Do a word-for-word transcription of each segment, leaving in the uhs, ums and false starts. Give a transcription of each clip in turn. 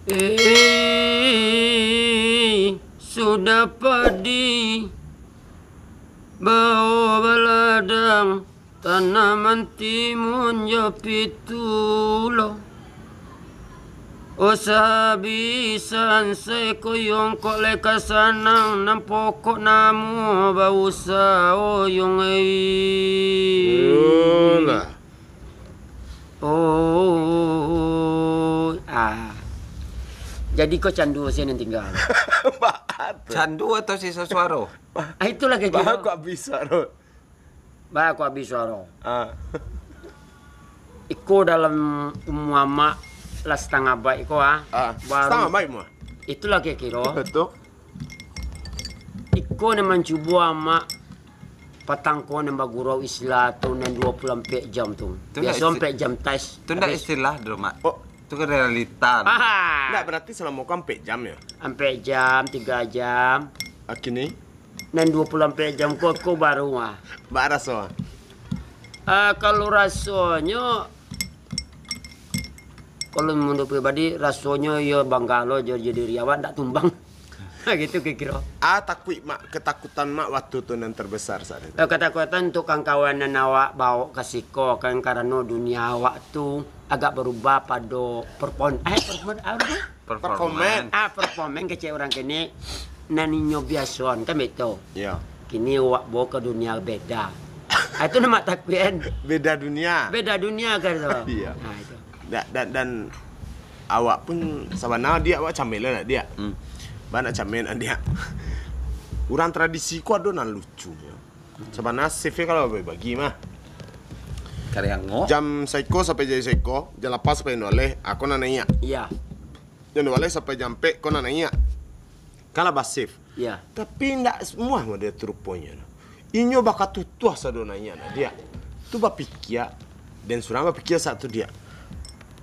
Eh, sudah padi, bao baladang, tanaman timun jo pitulo. Oh, sabisan saiko yong kok lai ka sanang, nan pokok namo bausaho yong ai. Yolah. Oh, ah. Jadi ko candu sia nan tingga. Baa tu? Candu atau sisa suaro? Ah, itulah kiro-kiro. Baa kok bisa tu? Baa kok abih suaro. Ah. Iko dalam umua amak lah satangah abad iko, ah. Ah, baru satangah abad mah. Itulah kiro-kiro. Betul. Iko nan mancubo amak patang ko nan bagurau istilah tu nan dua puluh ampek jam tu. Tu ndak Biaso isti-, ampek jam tes. Tu ndak Habis. Istilah doh, Mak. Oh. Tu kan realita. Ah. Ndak, berarti salamo ko ampek jam yo? Ampek jam, tiga jam. Ah, kini? Nan dua puluh ampek jam ko, ko baru, ah. Baa raso? Ah, kalau rasonyo, kalau menurut pribadi, rasonyo iyo bangga lo jo, jo diri awak ndak tumbang. Gitu kiro-kiro. Ah, takuik, Mak, ketakutan Mak waktu tu nan terbesar saat itu? Eh, ketakutan untuk kawan-kawan nan awak baok ka siko, kan, karano dunia awak tu agak berubah pado perpon-, eh, perpon-, apa tu? Performan. Performan. Ah, performan kecek urang kini, nan inyo biasoan, kan begitu. Iya. Kini awak bawa ke dunia beda. Ah, itu namo takuik, kan? Beda dunia. Beda dunia, kan, tu? Iya. Ah, itu. Da-, dan, dan awak pun sabana diak, awak cameh lah nak diak. Hmm. Bana cameh nak diak. Urang tradisi ko ado nan lucu. Sabana shift-nyo kalau bagi-bagi mah. Kariango. Jam saiko sampai jam saiko, jam lapan sampai jam dua baleh, ah, ko nan naiak. Iya. Jam dua baleh sampai jam ampek, ko nan naiak. Kan lah ba-shift. Iya. Tapi ndak samuah model tu ruponyo. Inyo bakatutuah sado naiak nak diak. Tu bapikia, den surang bapikia saat tu diak.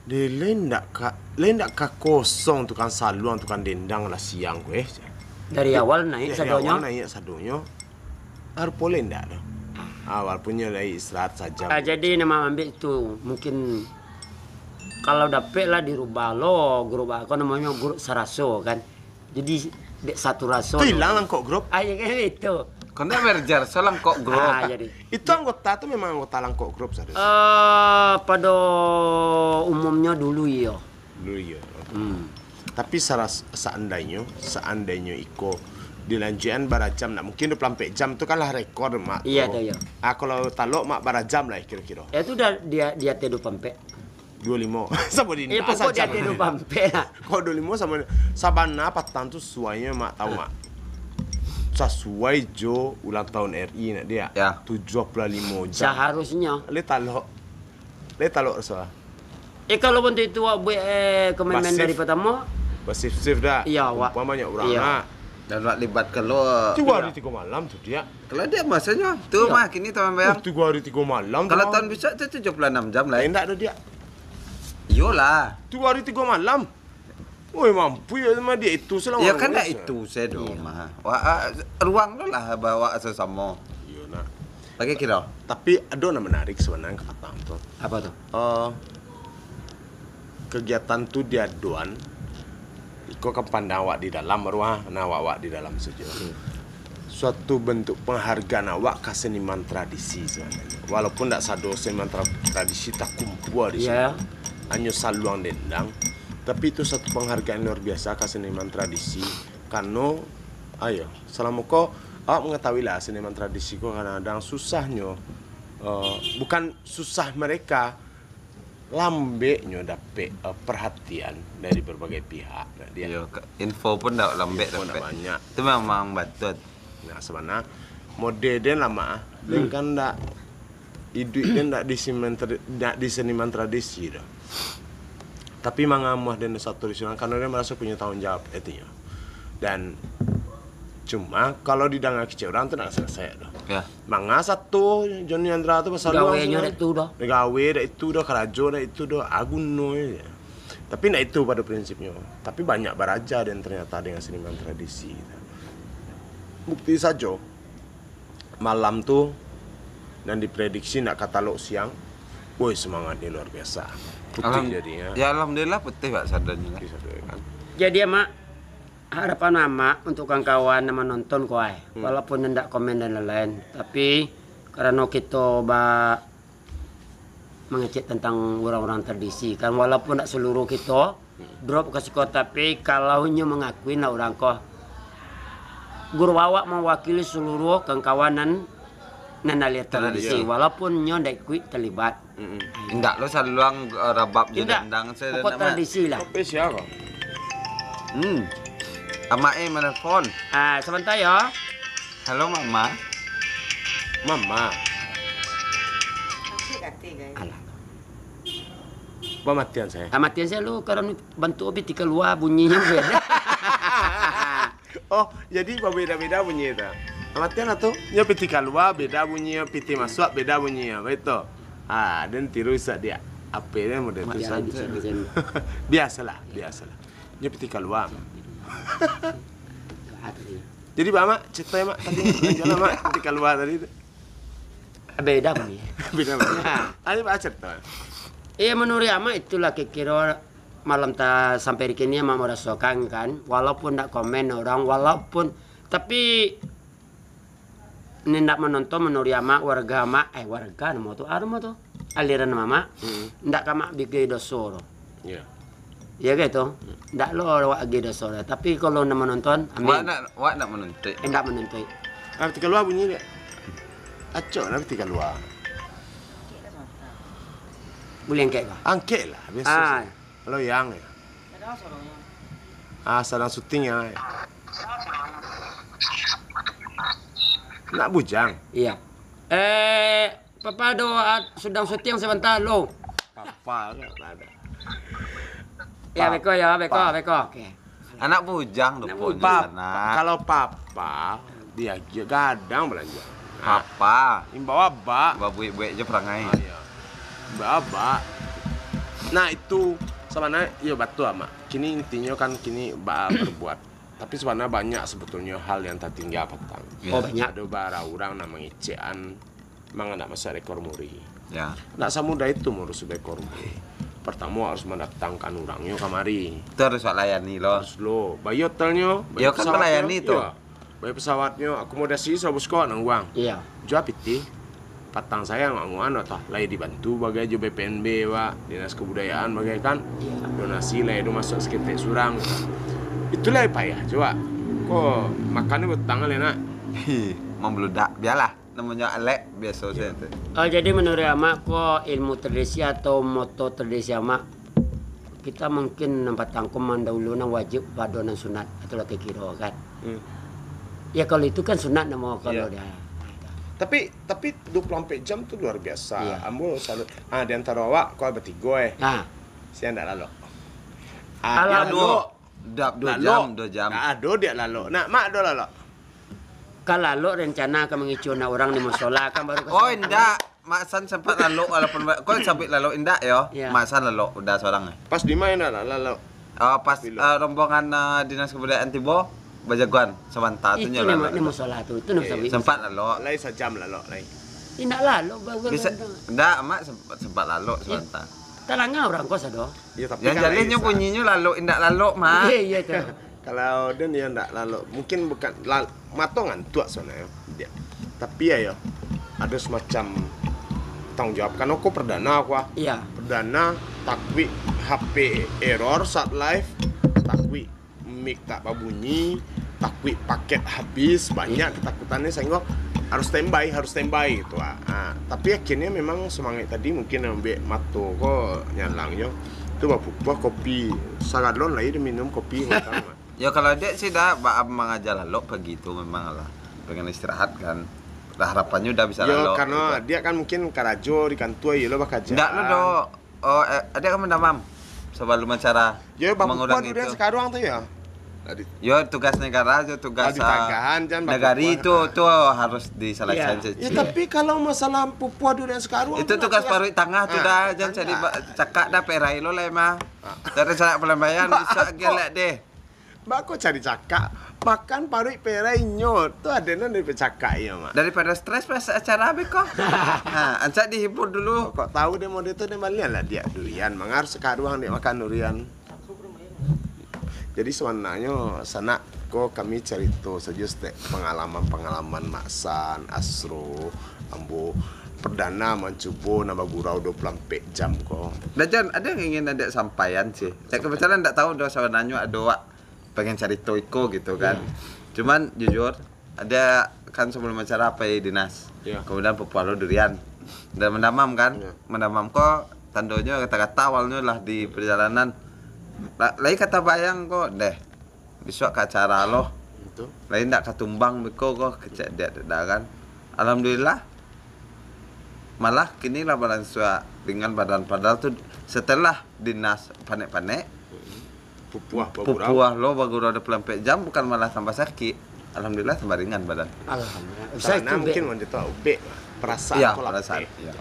Deh, lai ndak ka, lai ndak ka kosong tukang saluang, tukang dendang lah siang ko, eh. Dari awal naiak sadonyo. Dari awal naiak sadonyo. Arupo lai ndak doh. Ah, walaupun nyo lai istirahat sajam. Ah, jadi nan maambiak tu, mungkin kalau dapek lah dirubah lo, grup, apa namonyo, grup saraso kan. Jadi, dek satu raso. Tu ilang langkok grup? Ah, ya kan itu. Kau ndak merger, so langkok grup. Ah, jadi. Itu anggota tu memang anggota langkok grup, saudara? Eh, pada umumnya dulu, iyo. Dulu, iyo. Hmm. Tapi saras-, seandainyo, seandainyo iko dilanjuikan barajam, ndak mungkin dua puluh ampek jam tu kan lah rekor, Mak, tu. Iya, tu, iya. Ah, kalau Talok, Mak, barajam lah kiro-kiro. Ya, tu dah dia, dia teh dua puluh ampek. Dua limo. Samo di Eh, indak, pokok asal dia jam. Teh dua puluh ampek lah. Kok dua limo samo, sabana patang tu suainyo, Mak, tahu, Mak? Sasuai jo ulang tahun R I nak dia. Ya. Tujuah puluah limo jam. Seharusnya. Lai Talok. Lai Talok raso. Eh, kalau bantuak itu awak buek, eh, komitmen Basif. Dari pertama. Basif-sif dah. Iya, awak. Umpama banyak urang, iya. Nak. Dan awak libat kalau Tigo hari, iya. Tigo malam tu dia. Kalau dia masanya, tu Iya. Mah kini taman bayang. Oh, tigo hari, tigo malam tu. Kalau tahun bisa tu tujuh puluh enam jam lah. Eh, ndak ada dia. Iyolah. Tigo hari, tigo malam. Woi, mampu ya sama dia itu selama Ya kan dah itu saya doh mah. Wah, ah, ruang tu lah bawa sesama. Iyo nak. Lagi kira. Tapi ada yang menarik sebenarnya ke patang tu. Apa tu? Eh, kegiatan tu diaduan, iko kan pandang awak di dalam, baru ah, nah, awak-awak di dalam saja. Hmm. Suatu bentuk penghargaan awak ka seniman tradisi sebenarnya. Walaupun ndak sado seniman tra-, tradisi takumpua di sini. Ya. Hanyo saluang dendang. Tapi itu satu penghargaan luar biasa ka seniman tradisi. Karena, ayo, selama ko, awak mengetahui lah seniman tradisi ko kadang-kadang susahnyo, eh, bukan susah mereka, lambeknyo dapek, eh, perhatian dari berbagai pihak. Nah, dia Iyo, ka-, info pun dak lambek Info dak dapek. Banyak. Itu memang betul. Nah, sebenarnya model dia lama, ah. Hmm. Dia kan dak iduik dia dak di seniman tra-, dak di seniman tradisi dah. Tapi mangamuah dia satu di sinan karena dia merasa punya tanggung jawab, artinya. Dan cuma kalau didengar kecek orang tu nak selesai tu. Ya. Manga satu Joni Andra tu pasal Gawenyo dak tu dah. Gawe dak itu dah, karajo dak itu dah, aguno je. Tapi ndak itu pada prinsipnya. Tapi banyak baraja dan ternyata dengan seniman tradisi. Bukti sajo, malam tu nan diprediksi nak katalog siang, Woi, semangatnya luar biasa. Putih Alham-, jadinya. Ya, alhamdulillah putih, Pak, sadonyo lah. Putih sadonyo kan. Jadi, Amak, harapan Amak untuk kawan-kawan yang menonton ko ai, hmm, walaupun ndak komen dan lain-lain, tapi karano kito ba mangecek tentang urang-urang tradisi kan, walaupun ndak seluruh kito drop ka siko, tapi kalau nyo mangakui lah urang ko, guru awak mawakili seluruh kawan-kawan nan nan ahli tradisi, tradisi, walaupun nyo ndak ikuik terlibat. Mm-mm. Indak lo saluang uh, rabab je. Indak. Dandang saya pokok tradisi lah. Tapi siapa? Hmm. Amak eh menelpon. Ah, sebentar ya. Halo mama. Mama. Alah. Pamatian saya. Pamatian saya lu karena bantu obi tika luar bunyinya beda. Oh, jadi babeda-beda bunyi tu. Amatian lah tu. Nyo piti kalua beda bunyi, piti masuak beda bunyi, baitu. Ah, den tiru isak dia. Ape dia model tu. Biasalah, biasalah. Nyo piti kalua. Jadi ba mak, cerita mak tadi, lanjutlah mak, piti kalua tadi tu. Beda bunyi. Beda bunyi. Tadi ba cerita. Iya, menurut amak itulah kira-kira malam ta sampai di kini amak merasakan kan, walaupun ndak komen orang, walaupun tapi ni ndak menonton menurut amak warga amak, eh warga nama tu, ah, nama tu aliran amak, hmm, ndak kamak bigai doso tu. Iya. Iya gitu. Ndak lo awak agi doso tu. Tapi kalau ndak menonton, amin. Wak nak, wak nak menuntut. Eh, ndak menuntut. Nanti keluar bunyi dia. Acok nanti keluar. Boleh angkat kah? Angkat lah, biasa. Ah, Loyang ya. Ah, sadang syuting ya. Nak bujang. Iya. Eh, papa do ah, sedang syuting sebentar lo. Papa ada. Ya, beko ya, beko, beko. Oke. Anak bujang tu pun. Papa, kalau papa Dia gadang balanja. Apa? Imbau abak. Babuik-buik je perangai. Ah, iya. Imbau abak. Nah, itu sabananyo iyo batua, Mak. Kini intinyo kan kini baa berbuat. Tapi sabananyo banyak sebetulnyo hal yang tatingga patang. Oh, banyak. Ado bara urang nan mangecekan mangandak masak rekor muri. Ya. Ndak samudah itu maurusi rekor muri. Pertamo harus mandatangkan urangnyo kamari. Itu harus awak layani lo. Harus lo. Bayar hotelnyo, bayar pesawatnyo. Iyo kan malayani tu. Bayar pesawatnyo, akomodasi sabab siko nan uang. Iya. Jua pitih. Patang sayang anguan atau lai dibantu bagai jo B P N B, Pak, Dinas Kebudayaan bagai kan. Iya. Donasi lai ado masuak saketek surang. Itulah payah, coba. Ko makan ni butang lai nak. Hi, mambludak. Bialah. Namonyo alek biaso sajo tu. Oh, jadi menurut Amak ko ilmu tradisi atau moto tradisi Amak, kita mungkin nan patang ko mandahulu nan wajib pado nan sunat atau lah kiro kan. Hmm. Ya kalau itu kan sunat namo kalau ya. Dia. Tapi tapi dua puluh empat jam tu luar biasa. Ya. Ambo salut. Ah di antara awak ko batigo eh. Nah. Sia ndak lalok. Ah, lalok. Dap dua jam, dua jam. Ah, ado dia lalok. Nak mak ado lalok. Ka lalok rencana ka mangicuah urang di musola kan baru ka. Oh indak, Mak San sempat lalok walaupun kau sampai lalok indak yo. Iya. Mak San lalok udah seorang. Pas di ma indak lalok? Oh, pas uh, rombongan uh, dinas kebudayaan tibo bajagoan sabanta tu nyo lalok. Itu musola tu, itu namo sawi. Sempat lalok. Lai sajam lalok lai. Indak lalok baru. Bisa indak Mak sempat, sempat lalok sabanta. Talanga urang kos ado. Yo tapi yang jaleh nyo bunyinyo lalok indak lalok Mak. Iya, iya tu. Kalau den yo ndak lalok, mungkin bukan lal, mato ngantuak sabananyo. Tapi yo, yo ado semacam tanggung jawab. Karano ko perdana ko ah. Iya. Perdana takuik H P error saat live, takuik mic tak babunyi, takuik paket habis, banyak ketakutannyo sehingga harus standby, harus standby gitu ah. Ah, tapi akhirnyo memang semangat tadi mungkin ambek mato ko nyalang yo. Tu bapupuah kopi sagalon lah yo diminum kopi. Yo kalau dek sih dah ba mangaja lalok pagi tu memang lah pengen istirahat kan. Lah harapannyo udah bisa lalok. Yo karena dia kan mungkin karajo di kantua yo lo bakaja. Ndak lo do. Oh, eh, dia kan mendamam sebelum acara. Yo bapupuah tu dia sekarang tu ya. Yo tugas negara tu tugas ah, negari tu tu harus diselesaikan. Ya tapi kalau masalah pupuah tu dia sekarang itu tugas paruik tangah tu dah jangan cari cakak dah perai lo lah emang. Dari sanak pelambaian bisa gelek deh. Bako cari cakak. Makan paruik perai inyo. Tu ado nan dipacakak inyo, Mak. Daripada stres pas acara abih ko. Ha, ancak dihibur dulu. Kok tahu deh mode tu, deh balian lah diak durian. Mangar sakaruang diak makan durian. Jadi sabananyo sanak ko kami carito sajo stek pangalaman-pangalaman Mak San, Asro, ambo perdana mancubo nan bagurau dua puluh ampek jam ko. Dah, Jon, ado yang ingin Adiak sampaian sih? Saya kebetulan ndak tahu doh sabananyo ado wak pengen carito iko gitu kan. Cuman jujur, ada kan sebelum acara pai dinas. Iya. Kemudian papuah lo durian. Dan mandamam kan? Iya. Mandamam ko tandonyo kata-kata awalnyo lah di perjalanan. La-, lai kata bayang ko, deh. Bisuak ka acara lo. Betul. Lai ndak ka tumbang beko ko, kecek diak dah kan. Alhamdulillah. Malah kini lah balansuak dengan badan. Padahal tu setelah dinas panek-panek, Pupuah bagurau. Pupuah lo bagurau dua puluh ampek jam, bukan malah tambah sakit. Alhamdulillah tambah ringan badan. Alhamdulillah. Bisa. Karena itu, mungkin Bek. Mungkin tu, Bek, perasaan. Iya, ko lah, perasaan, Bek. Iya.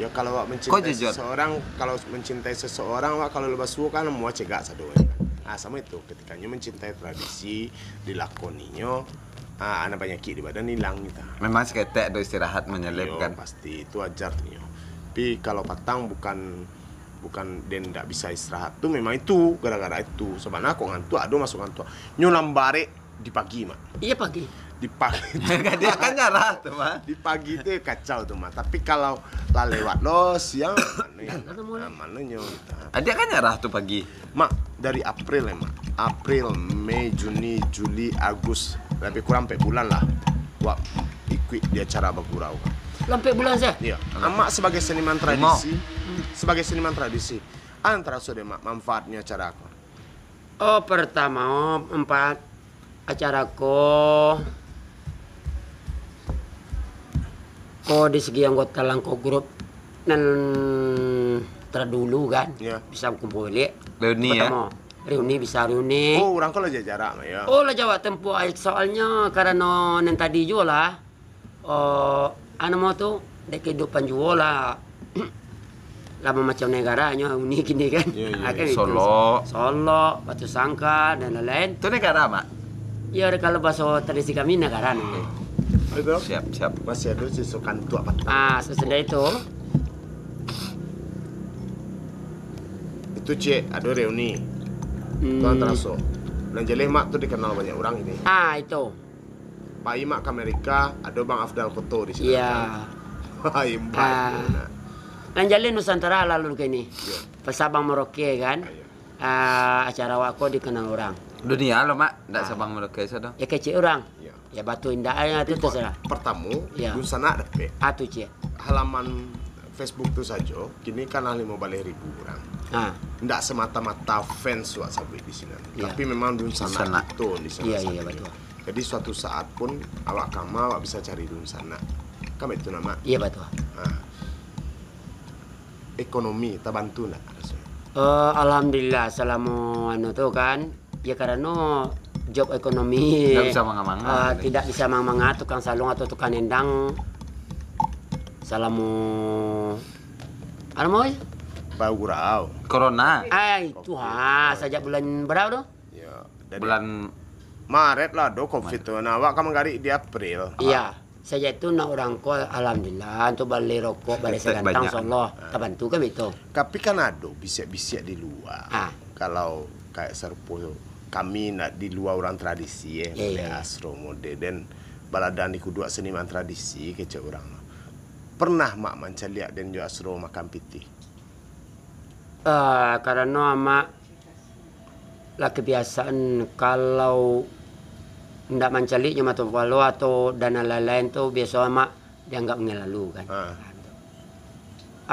Ya, kalau awak mencintai seseorang, kalau mencintai seseorang, awak kalau lepas suo kan, semua cegak sado, ya kan? Ah, sama itu. Ketikanyo mencintai tradisi, dilakoninyo, ah, anak panyakik di badan hilang gitu. Memang saketek do istirahat menyelip. Iyo, kan? Pasti. Itu wajar tu nyo. Tapi kalau patang bukan bukan den ndak bisa istirahat tu, memang itu gara-gara itu. Sabana kok ngantuak, ado masuk ngantuak. Nyo lambarek di pagi, Mak. Iya, pagi. Di pagi. Dia kan nyarah tu, Mak. Di pagi tu kacau tu, Mak. Tapi kalau lah lewat lo siang, mano yang, ah, mano nyo gitu. Ah, dia kan nyarah tu pagi. Mak, dari April ya, Mak. April, Mei, Juni, Juli, Agus, lebih kurang ampek bulan lah. Wak ikuik di acara bagurau. Lah ampek bulan sah? Iya. Amak sebagai seniman tradisi, sebagai seniman tradisi, an taraso dek Mak manfaatnyo acara ko? Oh, pertama, oh, manfaat acara ko, ko di segi anggota Langkok Group nan terdulu kan, iya, bisa kumpul baliak. Reuni, ya? Pertama, reuni, bisa reuni. Oh, urang ko lah jauah jarak, Mak, ya? Oh, lah jauah tempuh, ai, soalnyo karano nan tadi juo lah. Oh, anu mo tu, dek kehidupan juo lah. Lah mamacam negara nyo uni kini kan. Iya, iya. Ah, kan itu. Solok. Solok, Batusangka, dan lain-lain. Tu negara, Mak? Ya, kalau bahaso tradisi kami, negara ni. Oke. Siap, siap. Masih ado siso kantuak patang. Ah, sesudah itu. Itu, Cik, ado reuni. Hmm. Tuan taraso. Nan jaleh Mak tu dikenal banyak urang ini. Ah, itu. Pai Mak ka Amerika, ado Bang Afdal Koto di sinan, iya, kan? Hai, embai. Ah. Nah. Nan jaleh Nusantara lalu kini. Iya. Pas Sabang Merauke, kan? Ah, iya. Ah, acara awak ko dikenal urang. Dunia lo, Mak, ndak, ah, Sabang Merauke sadoh. Ya, kecek urang. Iya. Ya, batu indak, ah, tu terserah. Pertamo, iya, dunsanak dapek. Ah, tu, Cik. Halaman Facebook tu sajo, kini kan lah limo baleh ribu urang. Ah. Ndak semata-mata fans wak sabuik di sinan. Iya. Tapi memang dunsanak. Dunsanak. Kito di sinan. Iya, iya, sajo. Betul. Jadi, suatu saat pun awak ka ma, awak bisa cari dunsanak. Kan baitu nah, Mak? Iya, batua. Ha. Ekonomi tabantu ndak rasonyo? Eh, alhamdulillah, salamo anu tu kan, ya karano job ekonomi, tidak bisa manga-manga, eh, tidak bisa manga-manga, tukang salong atau tukang endang salamo, anu, Moy? Bagurau. Corona. Ah, itu, covid, ha, corona. Sajak bulan berapa tu? Ya, dari bulan Maret lah ado covid tu. Nah, awak kan manggarik di April. Iya. Sajak itu nak urang ko, alhamdulillah, untuk bali rokok, bali sagantang, insya Allah, tabantu kan itu. Tapi kan ado bisiak-bisiak di lua. Ah. Kalau kayak sarupo kami nak di lua urang tradisi, eh, model Asro, model den baladang di kuduak seniman tradisi, kecek urang. Pernah Mak mancaliak den jo Asro makan pitih? Ah, karano amak lah kebiasaan, kalau ndak mancaliak nyo mato palo atau dan lain-lain tu, biaso amak dianggap ngelalu kan. Ha.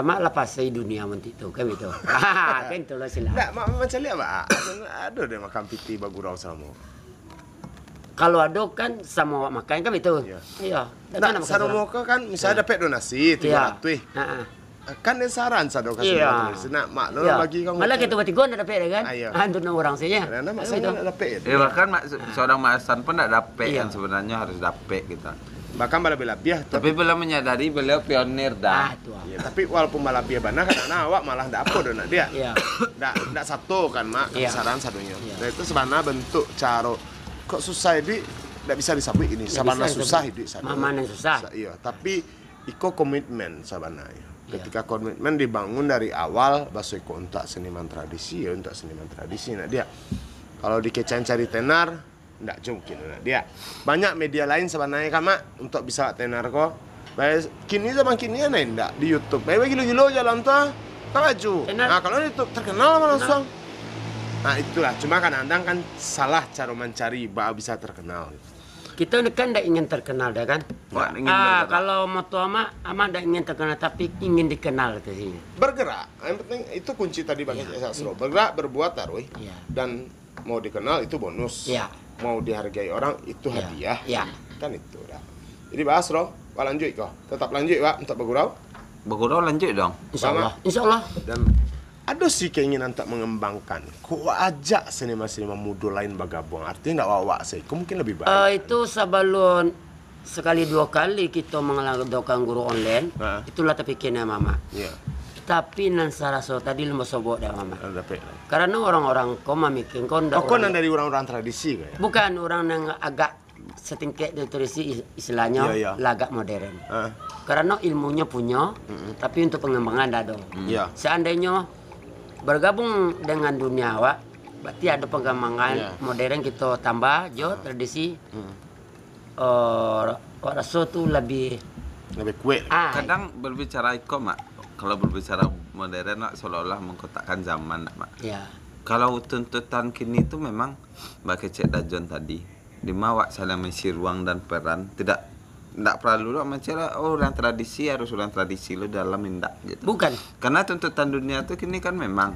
Amak lah pasai dunia mantik tu, kan begitu. Kan itulah sila. Ndak, Mak, mancaliak, Mak. Ado deh makan pitih bagurau samo. Kalau ado kan samo awak makan, kan begitu. Iya. Iya. Ndak, sarumo ko kan, misalnya dapek donasi tigo ratuih. Ha. Kan den saran sado ka sini, nak mak lo bagi kamu. Malah kito batigo ndak dapek deh kan? Ah, iya. Ah, untuk enam orang saja. Karena mak saya ndak dapek. Ya, bahkan mak, seorang Mak Hasan pun ndak dapek kan, sebenarnya harus dapek kita. Bahkan balabiah-labiah. Tapi beliau menyadari beliau pionir dah. Ah, tu. Ya, tapi walaupun balabiah bana, kadang-kadang awak malah ndak apo doh nak dia. Iya. Ndak, ndak sato kan, Mak, saran sadonyo. Iya. Dan itu sebenarnya bentuk caro Kok susah iduik, ndak bisa disabuik ini. Sabana susah iduik sana. Mama nan susah. Sa-, iyo, tapi iko komitmen sabananyo. Iyo. Ketika komitmen dibangun dari awal, baso iko untuak seniman tradisi, ya untuak seniman tradisi nak dia. Kalau dikecekan cari tenar, ndak jo mungkin nak dia. Banyak media lain sabananyo kan, Mak, untuak bisa tenar ko. Bae, kini zaman kini anai ndak di YouTube. Bae, bae gilo-gilo jalan tu, ah. Kan laju. Tenar. Nah, kalau di YouTube terkenal mah langsung. Nah, itulah. Cuma kadang-kadang kan salah caro mancari, ba bisa terkenal. Kito ni kan ndak ingin terkenal, dah kan? Wak ingin bergerak. Kalau moto Amak, Amak ndak ingin terkenal, tapi ingin dikenal, katanya. Bergerak. Yang penting itu kunci tadi bagi Sasro. Bergerak, berbuat, taruh. Iya. Dan mau dikenal itu bonus. Iya. Mau dihargai orang itu hadiah. Iya. Kan itu dah. Jadi bahas, Ro. Wak lanjut ko. Tetap lanjut, Wak, untuk bergurau. Bergurau lanjut dong. Insya Allah. Insya Allah. Dan ado sih keinginan untuk mengembangkan. Kok ajak seniman-seniman mudo lain bergabung. Artinya ndak wak-wak saiko, mungkin lebih baik. Eh, itu sebelum sekali dua kali kito mangadakan guru online, itulah tapikir nyo, Mama. Iya. Tapi nan saraso tadi lun basobok dah, Mama. Karano orang-orang ko mamikir ko ndak. Oh, ko nan dari orang-orang tradisi ko, ya? Bukan, orang nan agak setingkek dari tradisi, is-, istilahnyo lah agak modern. Karano ilmunyo punyo, tapi untuk pengembangan ndak ado. Iya. Seandainyo bergabung dengan dunia awak, berarti ado pengembangan modern kito tambah jo tradisi. Oh, awak raso tu lebih kuek. Kadang berbicara iko, Mak, kalau berbicara modern, Mak, seolah-olah mengkotakkan zaman, Mak. Ya. Kalau tuntutan kini tu memang bakecek Dajon tadi, di ma awak saling mengisi ruang dan peran, tidak, ndak perlu doh mencela, "Oh, orang tradisi harus orang tradisi lo dalam," indak gitu. Bukan. Karena tuntutan dunia tu kini kan memang,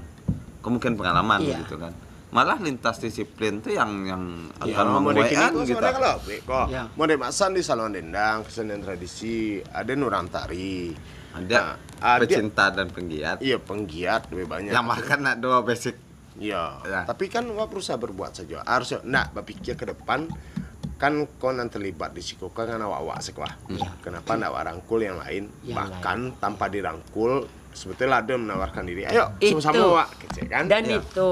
ko mungkin pengalaman gitu kan. Malah lintas disiplin tu yang, yang akan memuaikan gitu. Model masan di Saluang Dendang, kesenian tradisi, ada urang tari. Ada pecinta dan penggiat. Iya, penggiat lebih banyak. Yang makan nak dua basic. Iya, tapi kan awak berusaha berbuat saja. Harusnya nak berpikir ke depan, kan ko nan terlibat di siko kan awak-awak siko. Kenapa ndak awak rangkul yang lain? Bahkan tanpa dirangkul, sebetulnya lah ado menawarkan diri. Ayo, sama-sama awak, kecek kan? Dan itu,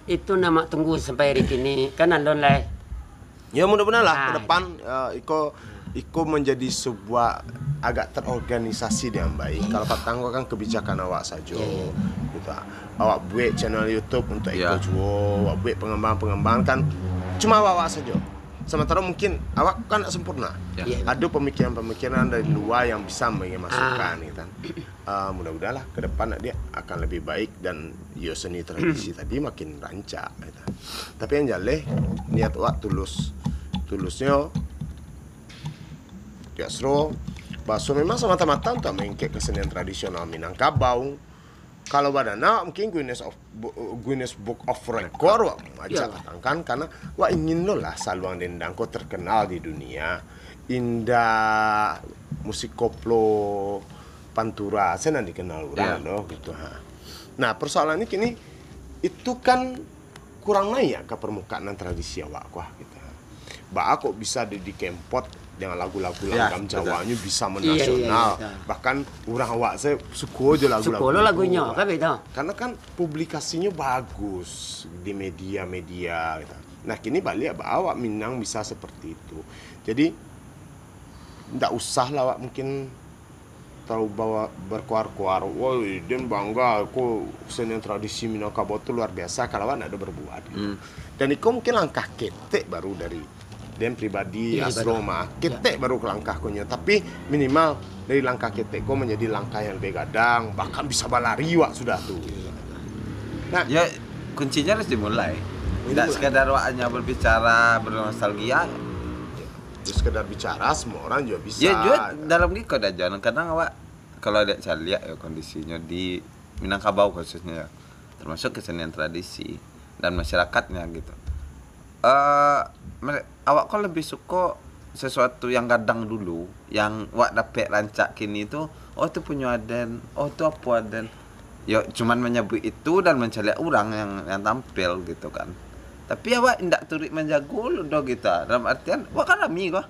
itu nan Mak tunggu sampai hari kini, kan alun lai. Ya, mudah-mudahan lah ke depan, eh, iko, iko menjadi sebuah agak terorganisasi dengan baik. Kalau patang ko kan kebijakan awak sajo, gitu. Awak buek channel YouTube untuk iko juo, awak buek pengembangan-pengembangan kan cuma awak-awak sajo. Sementara mungkin awak kan tak sempurna. Ado pemikiran-pemikiran dari luar yang bisa memberi masukan, gitu kan. Ah, mudah-mudahanlah ke depan dia akan lebih baik dan yo seni tradisi tadi makin rancak, gitu. Tapi yang jaleh, niat awak tulus. Tulusnyo, Jasro, baso memang semata-mata untuk mengikek kesenian tradisional Minangkabau. Kalau badana, mungkin Guinness of Bu-, Guinness Book of Record, wak ajak patang kan, karena wak ingin lo lah Saluang Dendang ko terkenal di dunia. Indak musik koplo Pantura, saya nan dikenal urang doh, gitu, ha. Nah, persoalannya kini, itu kan kurang naik ka permukaan tradisi awak ko, ha, gitu. Baa kok bisa di, dikempot dengan lagu-lagu langgam Jawanyo bisa menasional. Bahkan urang awak se suko jo lagu-lagu tu. Suko lo lagunyo, kan begitu? Karena kan publikasinyo bagus di media-media, gitu. Nah, kini baliak, baa awak Minang bisa seperti itu. Jadi, ndak usah lah awak mungkin terlalu bawa berkoar-koar, "Woi, den bangga ko kesenian tradisi Minangkabau tu luar biasa," kalau awak ndak ado berbuat, gitu. Dan iko mungkin langkah ketek baru dari den pribadi, Asro mah. Ketek baru ke langkah ko nyo, tapi minimal dari langkah ketek ko menjadi langkah yang lebih gadang, bahkan bisa balari wak sudah tu. Nah, ya, kuncinya harus dimulai. Tidak sekadar wak hanya berbicara, bernostalgia. Yo, sekedar bicara, semua orang juga bisa. Ya, juga dalam giko dah, Jon. Kadang awak, kalau lihat caliak ya kondisinyo di Minangkabau khususnya, ya, termasuk kesenian tradisi dan masyarakatnya gitu. Eh, mere-, awak kok lebih suko sesuatu yang gadang dulu, yang wak dapek rancak kini tu, "Oh, tu punyo aden, oh, tu apo aden." Yo, cuman manyabuik itu dan mancaliak urang yang, yang tampil gitu kan. Tapi awak indak turuik manjago lo doh gitu. Dalam artian, wak kan rami ko.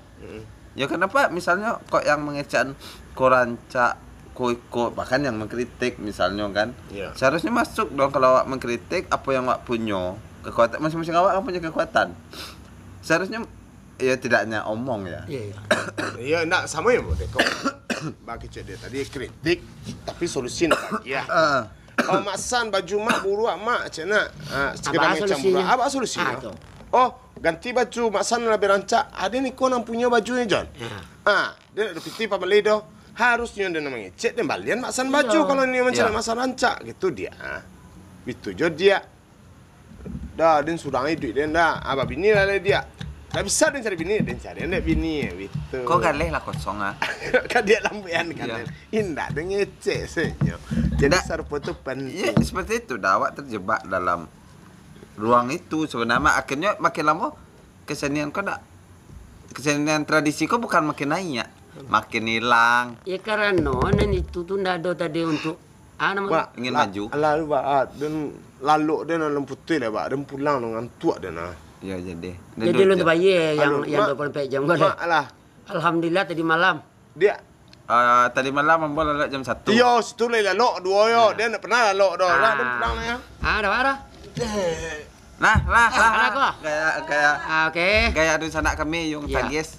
Yo, kenapa misalnyo kok yang mangecekan ko rancak, ko iko, bahkan yang mengkritik misalnyo kan. Seharusnyo masuk dong kalau awak mengkritik apo yang awak punyo. Kekuatan, masing-masing awak kan punyo kekuatan. Seharusnya, ya, tidak hanya omong, ya. Iya, iya. Iya, ndak samo ya, Bro. Kok bakecek dia tadi kritik, tapi solusi ndak. Ya. Ah. Oh, Mak San, baju Mak buruak, Mak, cek nak. Ah, cek Apa macam solusinya? Buruak. Apa solusinya? Ah, tu. Oh, ganti baju Mak San lebih rancak. Adi niko nan punyo baju ni, Jon. Ya. Ah, dia nak dapiti pamali doh. Harusnyo dia nak mangecek, dia balian Mak San baju Iya. kalau nio mancari Iya. Mak San rancak gitu dia. Bitu jo dia. Dah, den surang iduik den dah. Ah, babini lah dia. Tak bisa den cari bini, den cari anak bini bitu. Kau galeh lah kosong ah. Kan dia lambuian kan. Iya. Indak, dia ngecek sebenarnya. Jadi Ndak. Sarupo tu penting. Ya, seperti itu dah, awak terjebak dalam ruang itu sebenarnya. Akhirnya makin lama kesenian kau dak, kesenian tradisi kau bukan makin naik, makin hilang. Ya karano nan itu tu ndak ado tadi untuk ah nama Bak, Ingin la- maju. Lalu bak, ah, dan lalok dia nak putuih lah bak, dan pulang dengan ngantuak dia nah. Ya jadi. jadi lu tu bayar yang Aduh, yang mak, dua puluh empat jam kau mak lah. Alhamdulillah tadi malam. Dia Ah, tadi malam ambo lalok jam satu. Yo, situ lah lalok duo yo. Dia nak pernah lalok doh. Lah, dia Ah. pulang lah ya. Ah, dah marah. Nah, lah, lah, Alah, lah. kau. Gaya, gaya, Ah, oke. gaya dunsanak kami yang Ya. tagis.